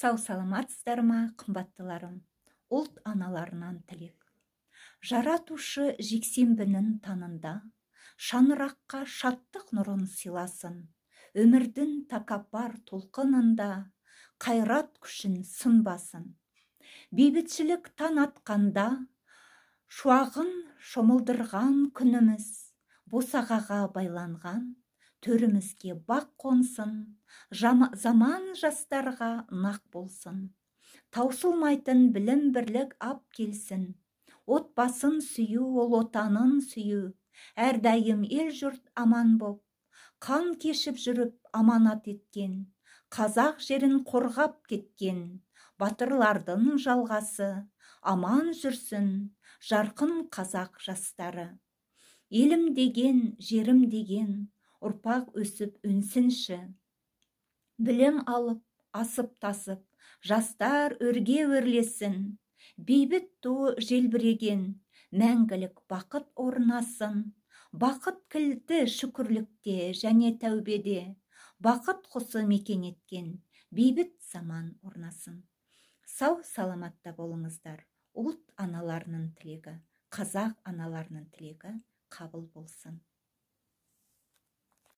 Сау саламатсыздар ма, қымбаттыларым? Ұлт аналарынан тілек. Жаратушы жексенбінің таңында шаңыраққа шаттық нұрын сыйласын. Өмірдің тәкаппар толқынында қайрат күшін сынбасын. Бейбітшілік таң атқанда шуағын шомылдырған күніміз босағаға байланған төрімізге бақ қонсын, заман жастарға нақ болсын. Таусылмайтын білім, бірлік ап келсін. Отбасын сүю, ол отанын сүю. Әрдайым ел жұрт аман боп, қан кешіп жүріп аманат еткен, қазақ жерін қорғап кеткен батырлардың жалғасы аман жүрсін жарқын қазақ жастары. Елім деген, жерім деген ұрпақ өсіп өнсінші. Білім алып, асып тасып, жастар өрге өрлесін. Бейбіт туы желбіреген, мәңгілік бақыт орнасын. Бақыт кілті шүкірлікте және тәубеде. Бақыт құсы мекен еткен, бейбіт заман орнасын. Сау саламатта болыңыздар. Ұлт аналарының тілегі, қазақ аналарының тілегі қабыл болсын.